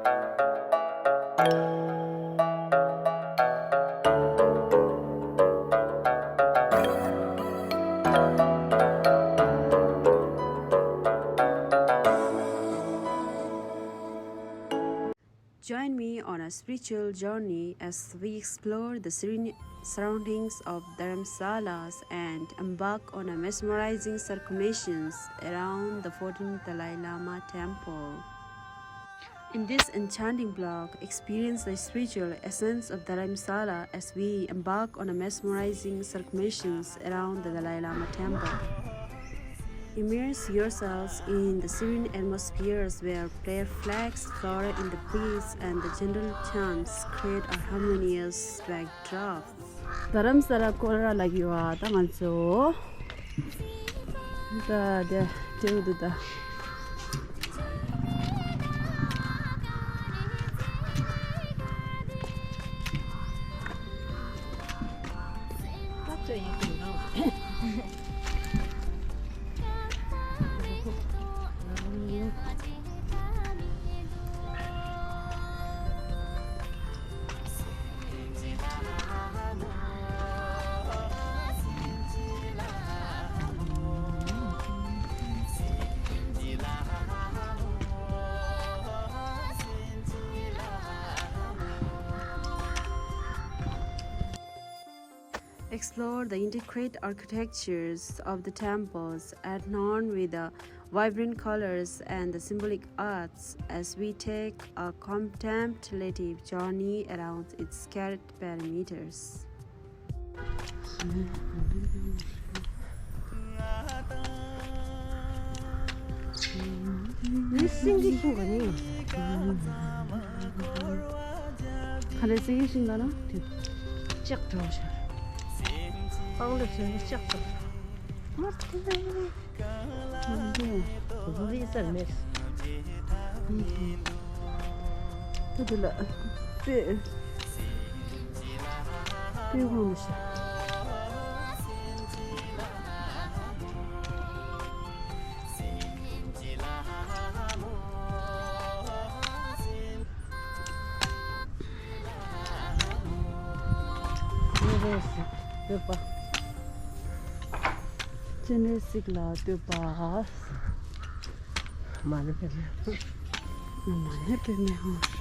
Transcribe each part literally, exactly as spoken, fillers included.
Join me on a spiritual journey as we explore the serene surroundings of Dharamsalas and embark on a mesmerizing circumnations around the fourteenth Dalai Lama temple. In this enchanting vlog, experience the spiritual essence of Dharamsala as we embark on a mesmerizing circumnations around the Dalai Lama temple. Immerse yourselves in the serene atmospheres where prayer flags flutter in the breeze and the gentle chants create a harmonious backdrop. རྡ་རམ་ས་ལ་སྐོར་ར་ལ་གི་བ་ད་ང་ཚོ་ད་དེ་དེ་འུ་དུ་ད། Explore the intricate architectures of the temples, adorned with the vibrant colors and the symbolic arts, as we take a contemplative journey around its sacred perimeters. ག་རེ་སེང་གེ་ཤིང་ལ་ན། ལྕགས་འགྲོ་ཤར། སྤང་ལེབ་ཟེར་ན་ལྕགས་འགྲོ། མར་ཐེ་བའི། ལི་སར་མེད། ད་དེ་ལ་པེ། པེ་ཧོང་ཤ། ཅི་ནས་སིག་ལ་ལྟོས་པ། མ་ནི་པེ་མེ། མ་ནི་པེ་མེ་ཧོང་ཧྲེ།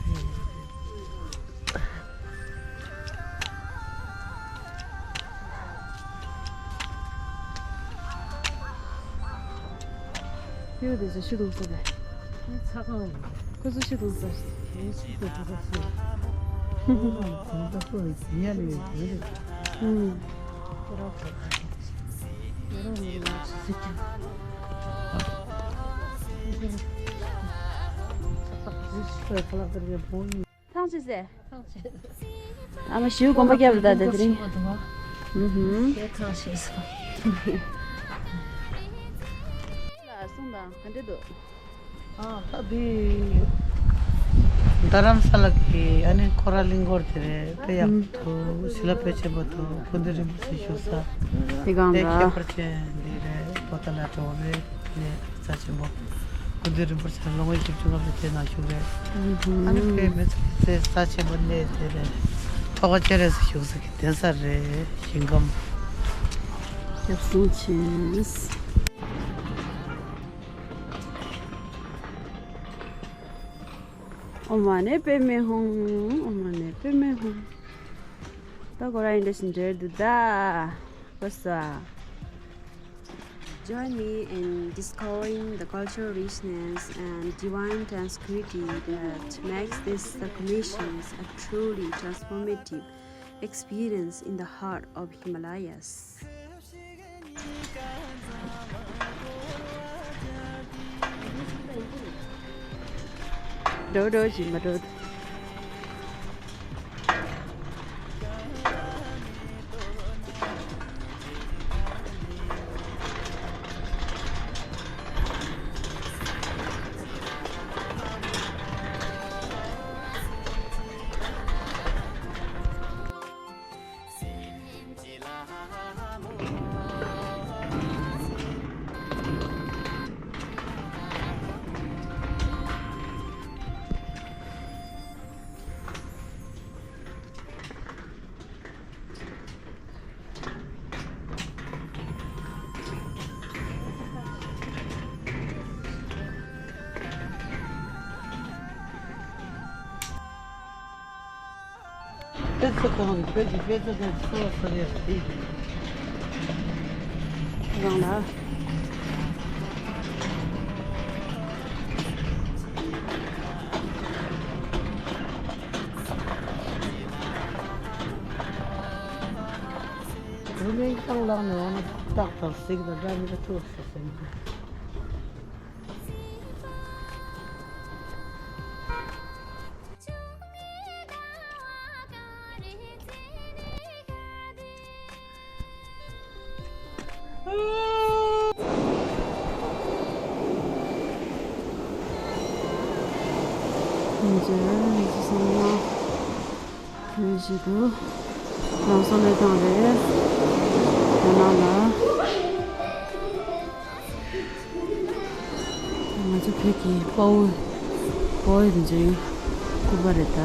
ཡོད་དེ་ཚོ་ཤི་དུང་ས་རེད། ཚ་གང་ཡིན། ཁོ་ཚོ་ཤི་དུང་ས་རེད། ཁོ་ཚོ་ཤི་དུང་ས་རེད། ཁོ་ཚོ་ཉལ་ཡོད་རེད། ཁོ་རང་ཁོ་ཚོ་ཤི་ཀྱང་། ཐང་ཆད་ཟེར། ཨ་མ་ཞིའུ་གོམ་པ་རྒྱབ་རེད་ད་དེ་རིང་། ཨུ་ཧུམ། དེ་ཐང་ཆད་ཟེར། ལ་གསུང་དང་ག་འདྲ་འདུག་ཨ་ད་དེ་རྡ་རམ་ས་ལ་གི་ཨ་ནི་ཁོ་ར་གླིང་སྐོར་དེ་རེད། དཔེ་ཡག་པོ་འདུག་བྱིན་རླབས་དཔེ་ཆེན་པོ་འདུག་སྐུ་མདུན་རིན་པོ་ཆེ་བཞུགས་ས་དེ་གང་དཔེ་ལ་ཁྱད་པར་ཅན་འདི་རེད། པོ་ཏ་ལ་གྲོང་རེད། ནས་རྩ་ཆེན་པོ། སྐུ་མདུན་རིན་པོ་ཆེ་ལོ་ངོ་བཞི་བཅུ་ལྔ་བཅུ་དེ་ནང་བཞུགས་རེད། ཨ་ནི་དཔེ་མི་ཚེ་རྩ་ཆེན་པོ་གནས་དེ་རེད། ཐོག་ཁ་ཅེ་རེ་སུ་བཞུགས་ས་གི་གདན་ས་རེད། ཞིང་ཁམས། སྐྱབས་སུ་མཆི། ཨོཾ་མ་ཎི་པདྨེ་ཧཱུྃ། ཨོཾ་མ་ཎི་པདྨེ་ཧཱུྃ། ད་ཁོ་རང་ཡིན་འདྲ་ཞིག་འབྲེལ་འདུག་ད། ཁོ་ས། Join me in discovering the cultural richness and divine tranquility that makes these circumnations a truly transformative experience in the heart of Himalayas. འགྲོ་འགྲོ་བཞིན་མ་འགྲོ། དཔེ་མཚོན་གང་རེད། བོད་ཀྱི་དཔེ་མཚོན་དེ་ཚོ་ཟེར་ཡག་དེ། རང་ལ། བུད་མེད་གང་ལག་ནས་འོང་ན་སྟག་དང་གཟིག་དང་འདྲ་མི་འདྲ་ཐུག་སོང་ཟེར་ནས། ཡིན་ཅེས་ཡིན་ཅེས་སོང་ན། བོད་ཞིག་ཏུ་རང་སྲོག་བློས་བཏང་རེད། ཁོ་ན་ལ། ང་ཚོ་བོད་ཀྱི་དཔའ་བོ་དཔའ་བོ་དེ་ཚོའི་སྐུ་པར་རེད་ད།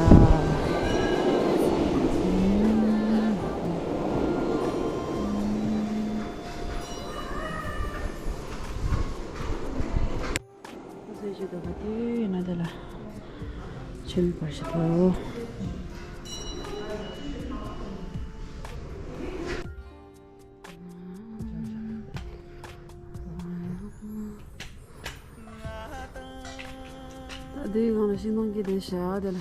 ཁོ་ཚོའི་ཞིག་ཏུ་ག་དུས་ཡིན་ན་དེ་ལ་ཆོས་པར་ཞིག་ཏུ། ད་དེའི་སྒང་ལ་ཤིང་སྡོང་སྐྱེས་བསྡད་ཤག་དེ་ལ།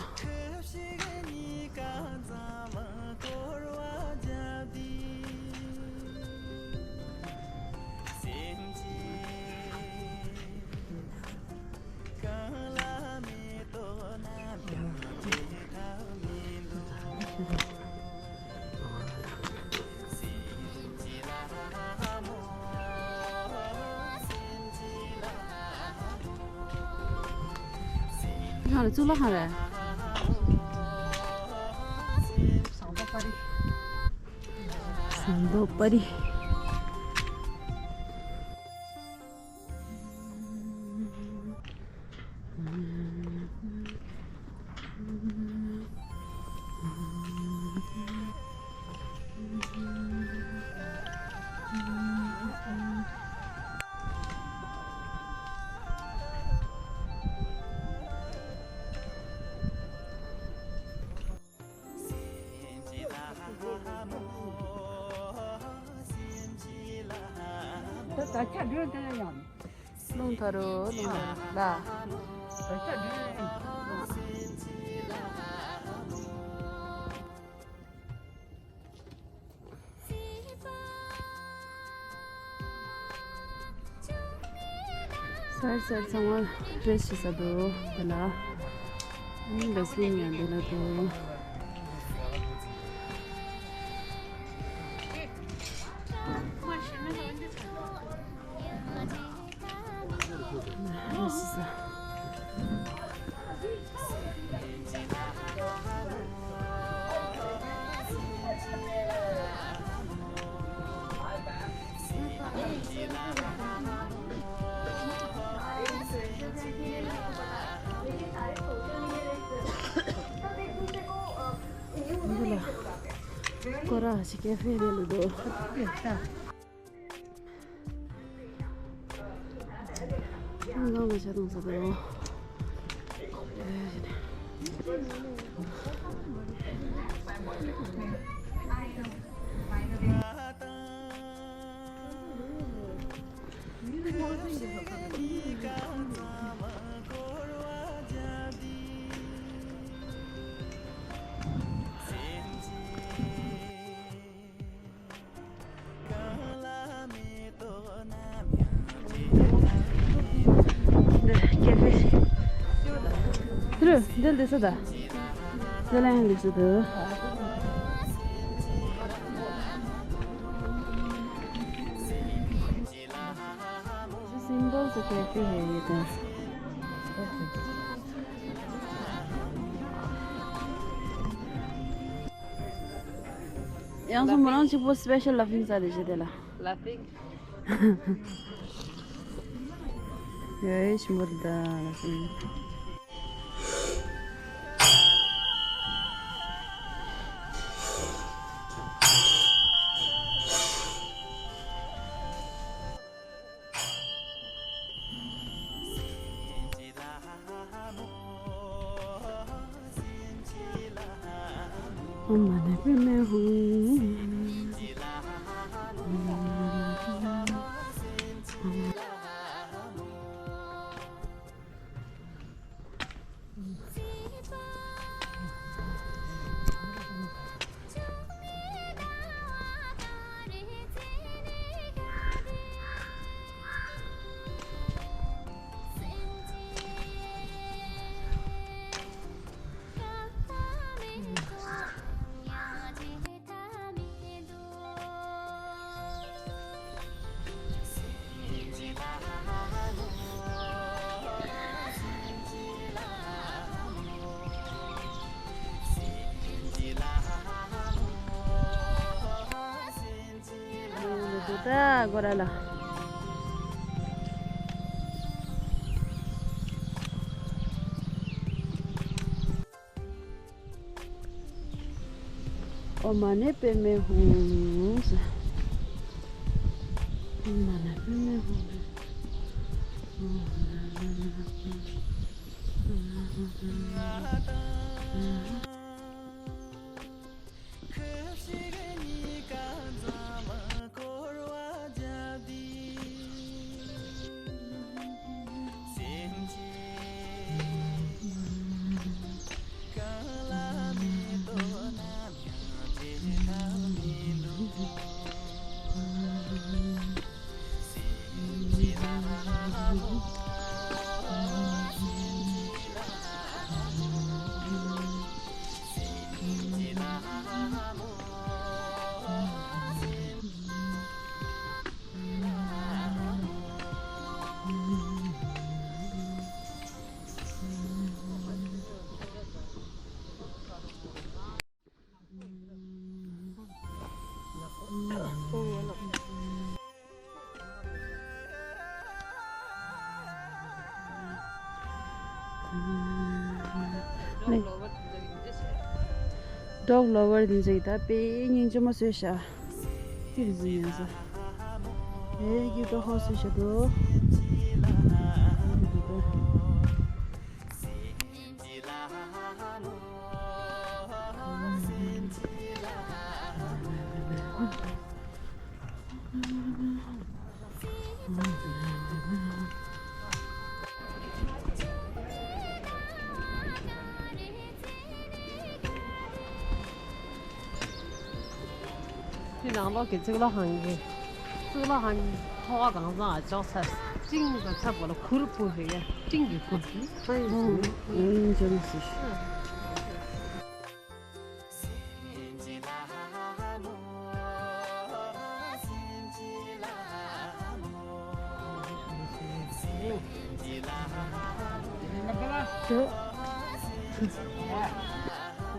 ང་ལ་གཙུག་ལག་ཁང་རེད། ཟངས་མདོག་དཔའ་རིས། ཟངས་མདོག་དཔའ་རིས། ད་ད་ཆ་འགྲོ་དེ་ཡང་། རླུང་ཐར་རོ་རླུང་ཐར་རོ་ལ། ད་ཆ་འགྲོ་ཡང་། སར་སར་ཚང་མ་རེས་བྱེད་ས་འདུག་དེ་ལ། ཨ་ནི་ཌ་སི་བིན་ཡང་འདི་ལ་འདུག་རེས་བྱེད་ས། འདི་ལ་སྐོར་ར་ཞིག་ཀེ་ཧྥེ་རེད་ལ་འདུག་ཁྱེད་ཚོ་ལ་ཆ་ཚང་ས་དང་། འདི་ཀེ་ཧྥེ་ཞིག་དེ་རུ་འདི་འདི་སུ་ད། འདི་ལ་ཡང་འདི་སུ་འདུག Simple सा cafe है ये तो। ཡང་སོ་མོ་རང་གཅིག་པོ་special laughing ས་རེད་ཞེས་དེ་ལ། Laughing. ཡོད་ཞིམ་པོ་འདུག་ད་laughing. ཨོཾ་མ་ཎི་པདྨེ་ཧཱུྃ། ཨོཾ་མ་ཎི་པདྨེ་ཧཱུྃ། ཌོག་ལོ་ཝར་དེ་ཚོ་ཡིས་ད་དཔེ་སྙིང་རྗེ་མོ་བཟོས་ཤག་ཏིར་ཟིན་ཡོད་ས། ཨེ་ཀྱི་ཏོ་ཧོ་སུ་ཤ་དོ། དེ་ནང་ལོགས་ཀྱི་གཙུག་ལག་ཁང་གི། གཙུག་ལག་ཁང་གི་ཐོག་ཁ་གང་ཚང་ཨ་ཅོག་ཚར། ཅིང་གི་ཚབ་གོ་ལ་གུར་པོ་ཞིག་ཡ། ཅིང་གི་གུར་གྱི། ཨ་ཡིན་ཟེར། ཨ་ཡིན་ཟེར་ཟེར།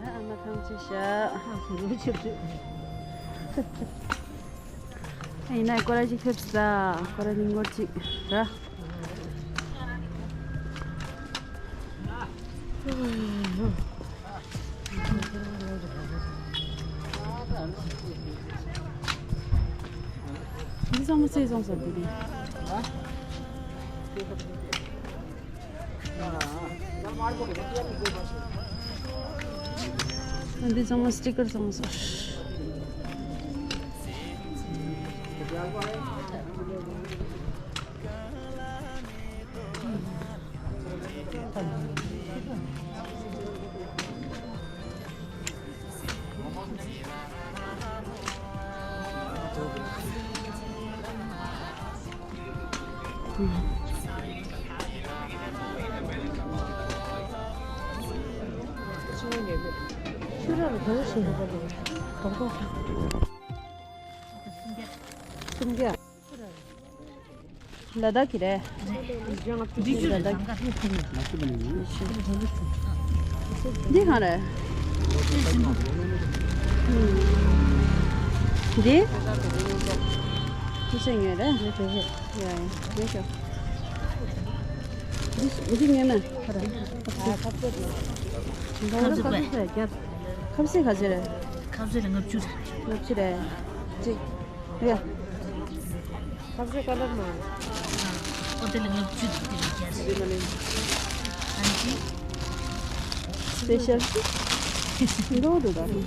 ཨ་མ་ཐམས་ཅད་བཞག་ཨ་ཡིན་ན་སྐོར་ར་ཅིག་ཕེབས་ས། སྐོར་ར་ཉིན་སྐོར་ཅིག་ར། འདི་ཚང་མ་བཙལ་སོང་ས་འདི་རེད། འདི་ཚང་མ་སི་ཊི་ཀར་ཚང་མ་སོ། ཆུ་ར་ལ་གང་ཞིག་གང་གང་སུམ་བརྒྱ། ལ་དྭགས་ཀྱི་རེད། འདི་ཆུ་ལ་དྭགས་ཀྱི། འདི་གང་རེད། འདི། འདི་ཆེ་ངེས་རེད། ཡ་ཡ་ངེས་ཤོག་འདི་འདི་ངེས་མེད། ཁ་ཟས་ག་ཚོད་རེད། ཁ་ཟས་ལ་ལྔ་བཅུ་རེད། ལྔ་བཅུ་རེད། གཅིག་ཡ། ཁ་ཟས་ཀ་ལར་མ། ཨོ་དེ་ལ་ལྔ་བཅུ་དེ་ལ་བརྒྱ་རེད། ཨན་ཅི། སི་པེ་ཤལ། འགྲོ་འདུག་ད།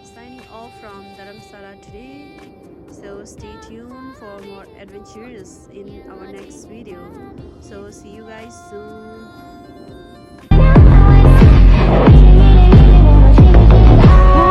Signing off from Dharamsala today. So stay tuned for more adventures in our next video. So see you guys soon.